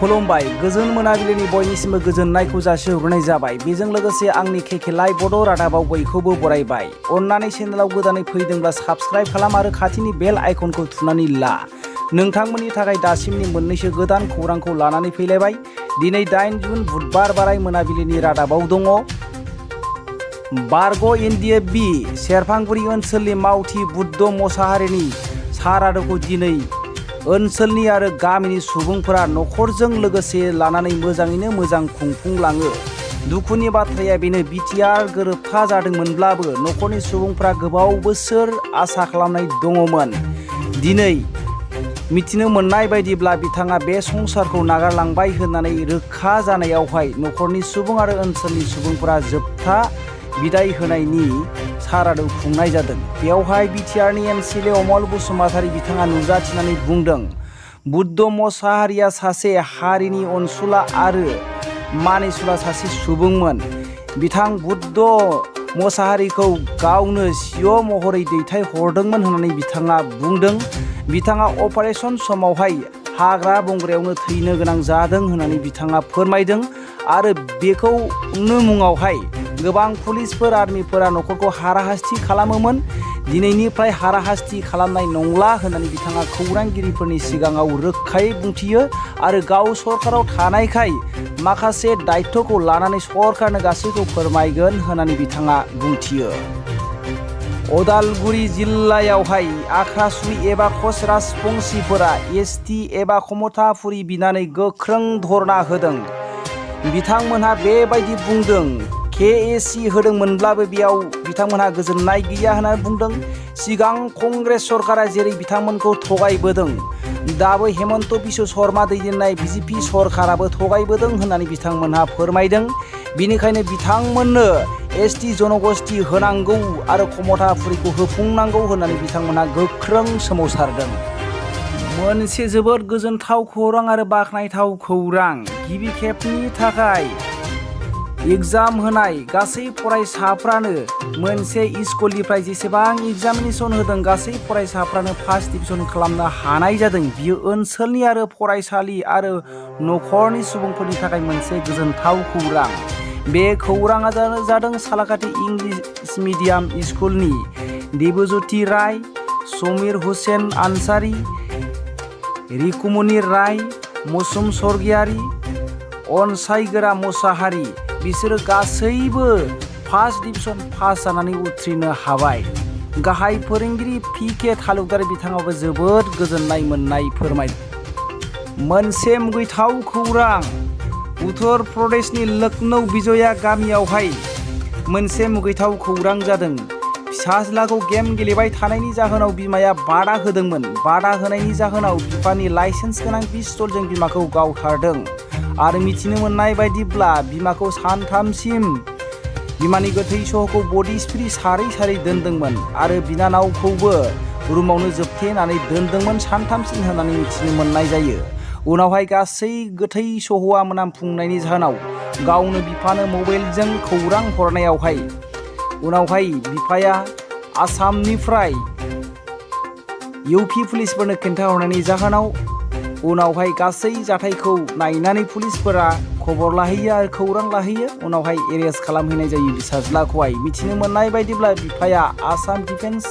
खुलुमबाय गोजोन मोनाबिलिनि बयनिसिमबो गोजोननायखौ जासिहरनाय जाबाय। बेजों लोगोसे आंनि केके लाइभ बड' रादाबाव बयखौबो बरायबाय। अन्नानै चेनेलाव गोदानै फैदोंब्ला साबस्क्राइब खालाम आरो खाथिनि बेल आइकनखौ थुनानै ला। नोंथांमोननि थाखाय दासिमनि मोननैसो गोदान खौरांखौ लानानै फैलायबाय। दिनै 8 जुन बुधबार बाराय मोनाबिलिनि रादाबाव दङ। बारग' एनडिए बि सेरफांगुरि ओनसोलनि मावथि बुद्ध मोसाहारिनि सारादुखौ दिनै ओनसोलनि आरो गामिनि सुबुंफोरा नखरजों लोगोसे लानानै मोजाङैनो मोजां खुंफुंलाङो। दुखुनि बाथ्राया बेनो बिटिआर गोरोबथा जादोंमोनब्लाबो नखरनि सुबुंफोरा गोबाव बोसोर आसा खालामनाय दङमोन। दिनै मिथिनो मोननाय बायदिब्ला बिथाङा बे संसारखौ नागारलांबाय होननानै रोखा जानायावहाय नखरनि सुबुं आरो ओनसोलनि सुबुंफोरा जोबथा बिदाय होनायनि सारादु खुंनाय जादों। बेवहाय बिटिआरनि एमसिएलए अमल बसुमतारी बिथाङा नुजाथिनानै बुंदों, बुद्ध मोसाहारिया सासे हारिनि अनसुला आरो मानिसुला सासे सुबुंमोन। बिथां बुद्ध मोसाहारिखौ गावनो सिअ महरै दैथायहरदोंमोन होननानै बिथाङा बुंदों। बिथाङा अपारेशन समावहाय हाग्रा बंग्रायावनो थैनो गोनां जादों होननानै बिथाङा फोरमायदों आरो बेखौनो मुङावहाय गोबां पुलिसफोर आर्मिफोरा नखरखौ हाराहास्ति खालामोमोन। दिनैनिफ्राय हाराहास्ति खालामनाय नंला होननानै बिथाङा खौरांगिरिफोरनि सिगाङाव रोखायै बुंथियो आरो गाव सरकाराव थानायखाय माखासे दायित्वखौ लानानै सरकारनो गासैखौ फोरमायगोन होननानै बिथाङा बुंथियो। उदालगुरि जिल्लायावहाय आख्रासुरि एबा कच राजबंशीफोरा एसटि एबा क्षमताफुरि बिनानै गोख्रों धरना होदों। बिथांमोनहा बेबायदि बुंदों, केएसि होदोंमोनब्लाबो बेयाव बिथांमोनहा गोजोननाय गैया होनना बुंदों। सिगां कंग्रेस सरकारा जेरै बिथांमोनखौ थगायबोदों, दाबो हेमन्त बिश्व शर्मा दैदेननाय बिजेपि सरकाराबो थगायबोदों होननानै बिथांमोनहा फोरमायदों। बेनिखायनो बिथांमोननो एसटि जनगोष्ठी होनांगौ आरो क्षमताफुरिखौ होफुंनांगौ होननानै बिथांमोनहा गोख्रों सोमावसारदों। मोनसे जोबोद गोजोनथाव खौरां आरो बाख्नायथाव खौरां। गिबि खेबनि थाखाय एग्जाम होनाय गासै फरायसाफ्रानो मोनसे स्कुलनिफ्राय जेसेबां एग्जामिनेसन होदों गासै फरायसाफ्रानो फार्स्ट डिभिजन खालामनो हानाय जादों। बियो ओनसोलनि आरो फरायसालि आरो नखरनि सुबुंफोरनि थाखाय मोनसे गोजोनथाव खौरां। बे खौराङा जादों सालाकाथि इंलिश मिडियाम स्कुलनि देबज्योति राय, समीर हुसेन आनसारी, रिकुमनि राय, मौसुम स्वर्गियारी, अनसायगोरा मोसाहारी बिसोरो गासैबो फार्स्ट डिभिजन पास जानानै उथ्रिनो हाबाय। गाहाय फोरोंगिरि पिके तालुकदार बिथाङाबो जोबोद गोजोननाय मोननाय फोरमायदों। मोनसे मुगैथाव खौरां। उत्तर प्रदेशनि लखनौ बिजया गामियावहाय मोनसे मुगैथाव खौरां जादों। फिसाज्लाखौ गेम गेलेबाय थानायनि जाहोनाव बिमाया बादा होदोंमोन। बादा होनायनि जाहोनाव बिफानि लाइसेन्स गोनां पिस्तलजों बिमाखौ गावथारदों आरो मिथिनो मोननाय बायदिब्ला बिमाखौ सानथामसिम बिमानि गोथै सहखौ बडि स्प्रि सारै सारै दोनदोंमोन आरो बिनानावखौबो रुमावनो जोबथेनानै दोनदोंमोन सानथामसिम होननानै मिथिनो मोननाय जायो। उनावहाय गासै गोथै सहआ मोनामफुंनायनि जाहोनाव गावनो बिफानो मबाइलजों खौरां हरनायावहाय उनावहाय बिफाया आसामनिफ्राय इउपि पुलिसफोरनो खिन्थाहरनायनि जाहोनाव उनावहाय गासै जाथायखौ नायनानै पुलिसफोरा खबर लाहैयो आरो खौरां लाहैयो। उनावहाय एरेस्ट खालामहैनाय जायो फिसाज्लाखौहाय। मिथिनो मोननाय बायदिब्ला बिफाया आसाम डिफेन्स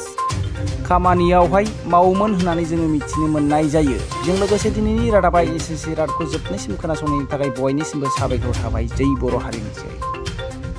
खामानियावहाय मावोमोन होननानै जोङो मिथिनो मोननाय जायो। बेजों लोगोसे दिनैनि रादाबा एसेनोसै। रादाबखौ जोबनायसिम खोनासंनायनि थाखाय बयनिसिमबो साबायखर थाबाय। जै बर' हारिनि जय।